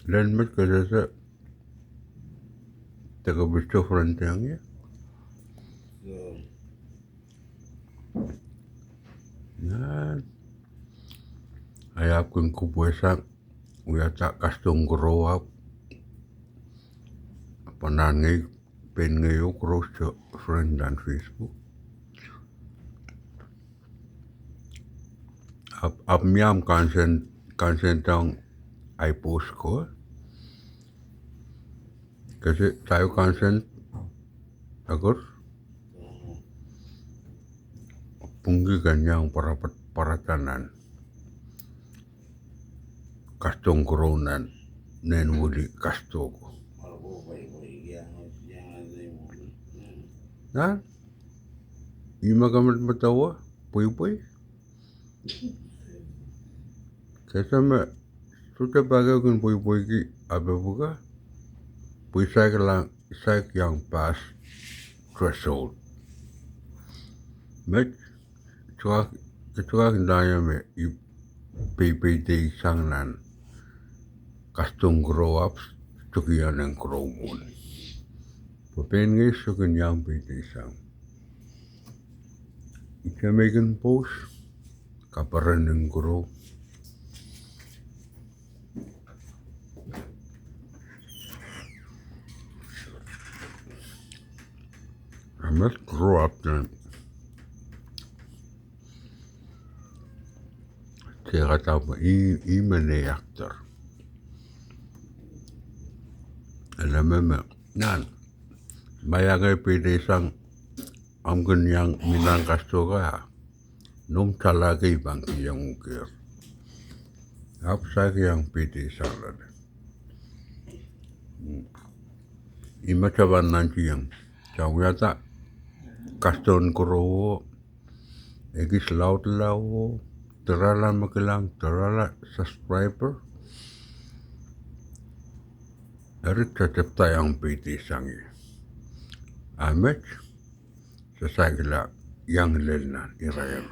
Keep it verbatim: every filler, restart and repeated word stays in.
Lel met ke sehse, deke pil soh friend iang ie. Nan, ahi ahpw kin kupwuresang, wiahda kasdohng koaros ahpw, pwe nan ngehi, pein ngehi oh koaros soh friend nan Facebook. Ahpw, ahpw mie ahmw consent, consent ong ahi post ko. Ke sehse, dahio consent, eker. Pwungki ken iang pwarapwarada nan kasdohng koaros nan, nan wili kasdohko. Nan, ih me ke medemedewe, pweipwei. Ke sehse me, sohte pak ehu kin pweipweiki ape pwuka, pwe saikla, saik iang pass threshold. Met, sohte kak, sohte kak ndahng ie me I peipeidehsang nan kasdohng koaros ahpw sohte kihong en koaros mwohni. Pwe pein ngehi sohte kin iang peipeidehsang. Ihte me I kin post, kaperen en koaros. I must grow up then. Te kak dah pwe ih, ih me nei actor. Ele me me, nan, ma I iang peipeidehsang, ahmw kin iang mi nan kasdohko, noumw tala kei pahn kihong uhk. Ahpw saik iang peipeidehsang loale. Ih me se pahn nantihong. Se wiahda kasdohng koaros, ekis laudla oh, dirala me kilang, dirala subscriber. Eri se tepda iang peipeidehsang ie. A met, se saikla iang lel nan irair.